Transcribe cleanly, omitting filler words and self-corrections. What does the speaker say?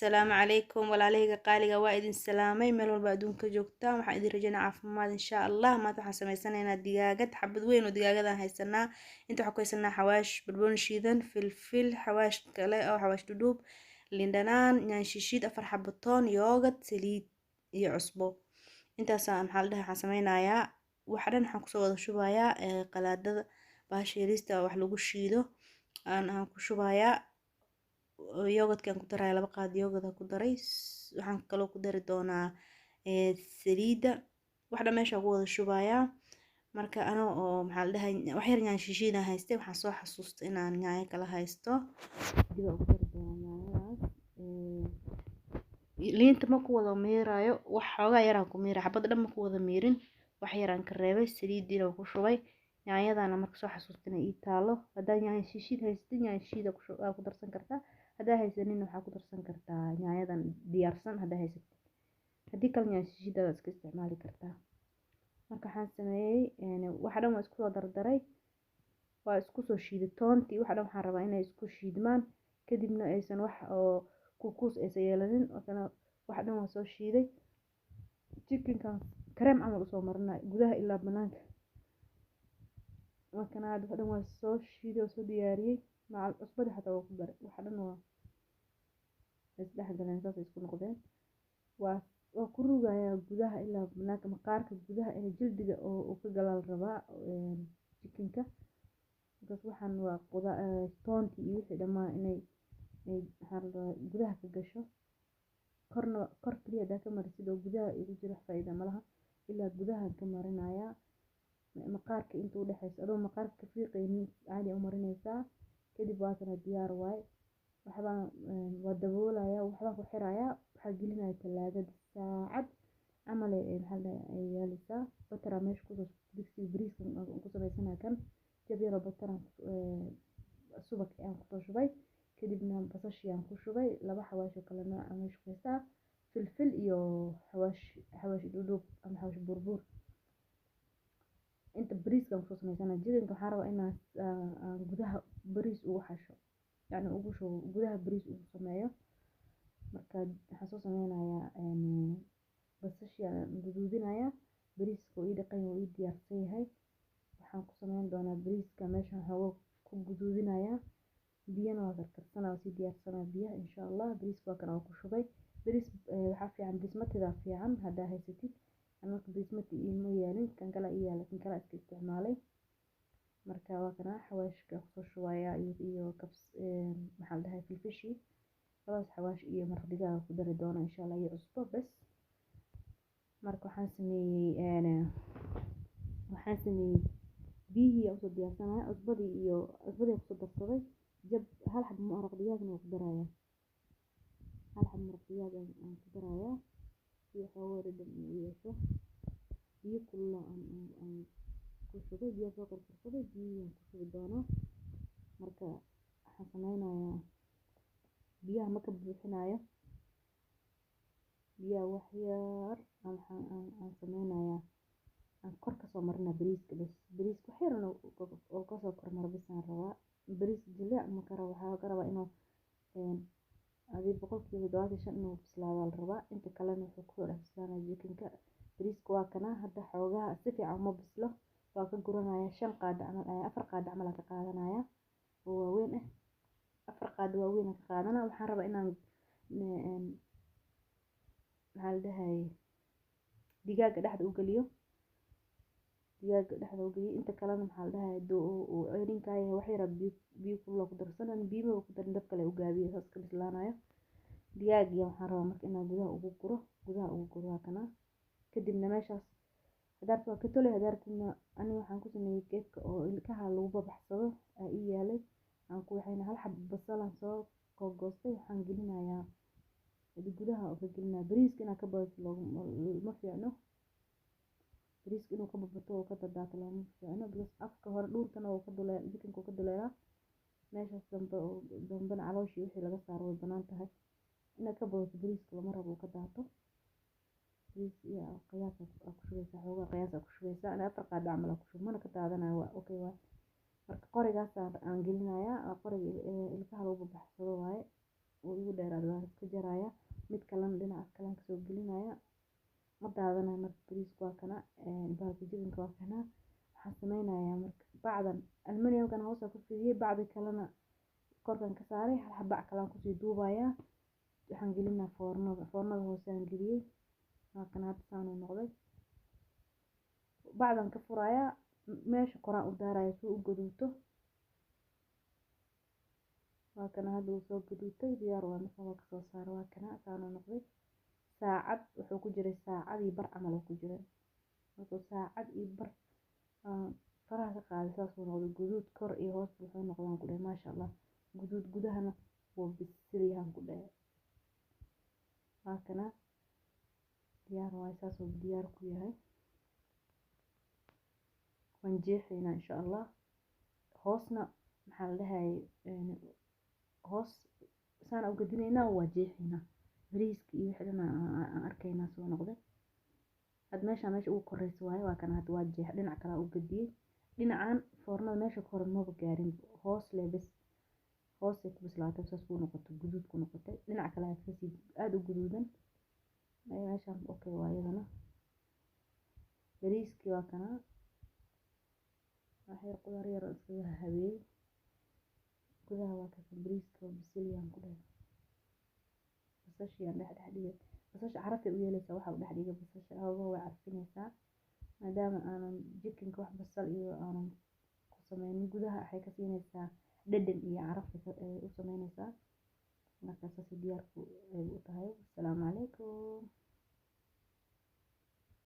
Assalaamu calaykum walaalahayga qaaliga, waa idin salaamay meel walba adduunka joogtaan. Waxaan idin rajaynaa caafimaad, insha Allah. Maanta waxaan sameysanaynaa digaagad, xabad weyn oo digaagadan haysanaa. Inta waxaan ku haysanaa xawaash, barbarooni shiidan, filfil, xawaash kale oo xawaash dhudhuub, liin dhanaan, yaanyo shiishiid, 4 xabo toon, yoogad, saliid iyo cusbo. Intaas maxaa la dhahay, waxaan sameynayaa waxa dhan waxaan kusoo wada shubayaa qalaadada, bahasha yariista wax lagu shiido aan ku shubayaa. Yogurtkaan ku daraya, 2 qaad yogurt ku daray. Waxaan kaloo ku dari doonaa saliidda. Wax dhan meesha ku wada shubayaa. Marka ano oo maxaa la dhahay, wax yar yaanyo shiishiidaan haystay, waxaan soo xasuustay inaan yaanyo kala haysto, dib ugu dari doonaa yaanyadaas. Liinta ma ku wada miiraayo, wax xoogaa yaraan ku miiray, xabad dhan ma ku wada miirin, wax yaraan ka reebay. Saliiddiina waa ku shubay, yaanyadana marka soo xasuustay inay ii taalo. Haddaa yaanyo shiishiid haysatid, yaanyo shiishiid aa ku darsan kartaa. Haddaa haysanin, waxaa ku darsan kartaa yaanyadan diyaarsan haddaa haysatid. Haddii kale, yaanyo shiishiidaada iska isticmaali kartaa. Marka waxaan sameeyey, waxa dhan waa isku soo dardaray, waa isku soo shiiday toontii, waxa dhan. Waxaan rabaa inay isku shiidmaan, kadibna aysan wax oo kukuus aysan yeelanin. Waxa dhan waa soo shiiday. Chickenkan kareem camal usoo marinay gudaha ilaa banaanka. Markana hadda waxa dhan waa soo shiiday oo soo diyaariyey, macal cusbadii xataa waa ku daray. Waxa dhan waa isdhex galeen, saasay isku noqdeen. Waa ku rugayaa gudaha ilaa banaanka, maqaarka gudaha in jildiga oo ka galaa la rabaa chickenka. Markaas waxaan waa qudaa toontii iyo wixii dhammaan inay waxaa la rabaa gudaha ka gasho. Korna kor kaliya hadaa ka marisid oo gudaha igu jiro, wax faa'iido malaha. Ilaa gudaha ka marinayaa maqaarka inta u dhexeyso, adoo maqaarka ka fiiqaynin, caadi u marinaysaa. Kadib waatana diyaar waaye. Waxbaan waa daboolayaa, waxbaan ku xirayaa, waxaa gelinaya talaagada saacad camal. Maxaa la dhahay, ay yeelaysaa butter meesha kusoo digsiga bariiska ku sameysanaya. Kan jab yaroo butter, subag aan kusoo shubay, kadibna basashii aan ku shubay, 2 xawaash oo kala nooc ah meesha ku haystaa, filfil iyo xawaash, xawaash dhudhuub ama xawaash buurbuur. Inta bariiskan kusoo sameysanaya chickenka, waxaan rabaa inaan aan gudaha bariis ugu xasho, yacni ugu shubo gudaha, bariis ugu sameeyo. Marka waxaan soo sameynayaa basashii aan guduudinayaa. Bariiska uu ii dhaqan yahay, uu ii diyaarsan yahay. Waxaan ku sameyn doonaa bariiska meeshan xoogo ku guduudinayaa, biyana waa karkarsanaa, waa sii diyaarsanaa biyaha, insha Allah. Bariiska waa kan, waa ku shubay. Bariis waxaa fiican basmatiga fiican haddaa haysatid. Marka basmati iima yaalin, kan kale ii yaala, kan kale iska isticmaalay. Marka waa kana, xawaashka kusoo shubayaa iyo kabs, maxaa la dhahay, filfishii, labadaas xawaash iyo maraq digaaga ku dari doona, insha Allah, iyo cusbo bes. Marka waxaan sameeyey biyihii aan usoo diyaarsanaya, cusbadii iyo cusbadii kusoo darsaday, jab hal xabo maraq digaagna waa ku darayaa, hal xabo maraq digaag aan ku darayaa si xoogaa dhadhan uu yeesho. Biyo kulul aan ku shubay, biyo soo karkarsaday, biyihii aan ku shubi doonaa. Marka waxaan sameynayaa, biyaha ma ka buuxinayo biyaha, wax yar aan sameynayaa, aan kor kasoo marinaa bariiska bes. Bariiska wax yar oo kasoo kormaro bes aan rabaa. Bariis jileec ma ka rabo, waxaa ka rabaa inuu adi 75% inuu bislaado la rabaa. Inta kalena wuxuu kusoo dhex bislaanaya chickenka. Bariiska waa kana, hadda xoogaha si fiican uma bislo, waa ka guranaya. 5 qaado camal, 4 qaado camal aan ka qaadanaya oo waaweyn ah, 4 qaado waaweyn aan ka qaadanaa. Waxaan rabaa inaan, maxaa la dhahay, digaaga dhexda u geliyo, digaaga dhexda u geliyo. Inta kalena, maxaa la dhahay, haduu uu ceyrinkaa yahay, wax yar biyo, biyo kulul ku darsanan, biyo maba ku darin, dab kale u gaabiyo, saas ka bislaanayo digaagiya. Waxaan rabaa marka inaan gudaha ugu guro, gudaha ugu guro. Waa kana. Kadibna meeshaas hadaad waa ka tolay, hadaad rabtidna, aniga waxaan ku sameeyey geedka oo ilkaha lagu babaxsado aa ii yaalay, aan ku waxayna. Hal xabo basal aan soo gogoostay, waxaan gelinayaa gudaha oo ka gelinaya. Bariiska inaad ka badato ma fiicno, bariiska inuu ka babato oo ka dardaato looma fiicno, because afka hore dhuuntana wuu ka duleel, chickenka wuu ka duleelaa meeshaas dambe oo dambena calooshii wixii laga saaro way banaan tahay. Inaad ka badato bariiska lama rabo uu ka daato. Bariis iyo qiyaas aa ku shubeysaa, xoogaa qiyaas aa ku shubeysaa. Ani 4 qaado camal aa ku shubay, mana ka daadanayo, waa okay waay. Marka qorigaas aan gelinayaa, waa qoriga ilkaha lagu babaxsado waaye. Wuu igu dheeraaday, waan iska jarayaa. Mid kalena dhinaca kalaan kasoo gelinaya, ma daadanayo. Marka bariiska waa kana, bahalka chickenka waa kana. Waxaan sameynayaa marka bacdan aluminiumkan hoosta ku fidiyey, bacdi kalena korkan ka saaray, hal bac kalaan kusii duubayaa. Waxaan gelinaa foornada, foornada hoose aan geliyey. Waa kana, hadda saan uu noqday. Bacdan ka furayaa, meesha koraan u daaraya si uu u gaduuto. Waa kana, hadda wuu soo gaduutay, diyaar waa. Marka waa kasoo saaray, waa kana, saan uu noqday. Saacad wuxuu ku jiray, saacad iyo bar camal uu ku jiray. Markuu saacad iyo bar faraha ka qaaday, saas uu noqday guduud kor iyo hoos. Wuxuu noqdaan ku dhahay maasha Allah, guduud, gudahana wuu bisil yahan ku dhahay. Waa kana, diyaar waaye, saasuu diyaar ku yahay. Waan jeexaynaa insha Allah. Hoosna maxaa la dhahayay, hoos saan u gadinaynaa, waa jeexaynaa. Bariiska iyo wixii dhan aan arkaynaa soo noqday. Had meesha meesha ugu koreysa waaye. Waa kana, hadda waa jeex, dhinac kale u gadiyey. Dhinacan foornada meesha kore maba gaarin, hoos leh bes, hoosay ku bislaatay, saas ku noqotay, guduud ku noqotay. Dhinac kale kasii aada u guduudan meeshaan. Okay, waa iyadana bariiskii waa kana. Wax yar qudaar yar oo iskaga habeeyey gudaha. Waa kasa, bariiska waa bisil yaan ku dhahay. Basashii aan dhex dhex dhigay, basasha carafay u yeelaysaa. Waxa u dhex dhigay basasha hoogaha, way carfinaysaa, maadaama aanan chickenka wax basal iyo aanan ku sameynin. Gudaha waxay ka siinaysaa dhadhan iyo caraf ay u sameynaysaa. Marka saasay diyaar ku u tahay. Asalaamu calaykum.